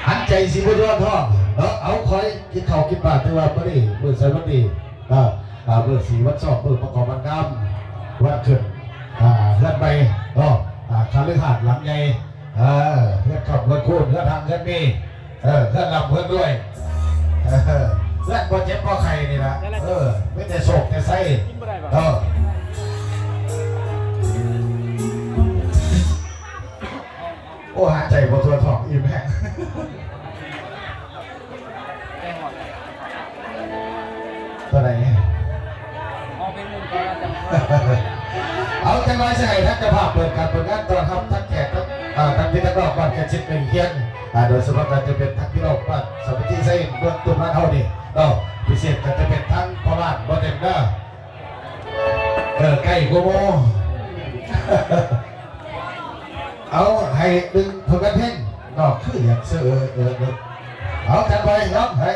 ອັນໃຈຊິບໍ່ຍອມທ້ອງເນາະ. ເອົາ ຂ້ອຍກິນເຂົ້າກິນປາ ຖືວ່າມື້ນີ້ມື້ໃສມື້ດີເນາະ. ອ່າ ມື້ສີວັນຊອກ ມື້ປະກອບວັນງາມ ວັນຂຶ້ນ ອ່າ ເຮືອນໃໝ່ເນາະ. ອ່າ ຄະລືຫາດຫຼັງໃຫຍ່ ເອີ ເຮືອນຄ້ຳເຮືອນຄູນ ເຮືອນຮັ່ງເຮືອນມີ ເອີ ເຮືອນລ່ຳເຮືອນລວຍ ເອີ ເຮືອນບໍ່ເຈັບບໍ່ໄຂ້ນີ້ລະ. ເອີ ມີແຕ່ໂຊກແຕ່ໄຊ ເອີ. ໂອ້ ຫາຍໃຈບໍ່ທົ່ວທ້ອງ ອີ່ມແຮງ. ຕົວໃດ? ເອົາ ຈັກໜ້ອຍຊິໃຫ້ທາງເຈົ້າພາບເປີດການເປີດງານ ຕ້ອນຮັບທັງແຂກ ທັງ ເອີ ທັງພີ່ທັງນ້ອງບ້ານໃກ້ຊິດໃກ້ຄຽງ ໂດຍສະເພາະກໍຈະເປັນທັງພີ່ນ້ອງບ້ານສາມັກຄີໄຊ ເມືອງຕຸ້ມລານເຮົານີ້ເນາະ. ພິເສດກໍຈະເປັນທັງພໍ່ບ້ານບໍ່ເຕັມເດີ ເອີ ໃກ້ກວ່າໝູ່. ເອົາ ໃຫ້ດຶງຜົນງານເພງເນາະ ຄືຢາກເຊີເອີ ເອີ ເອີ. ເອົາ ຈັດໄປເນາະ ໃຫ້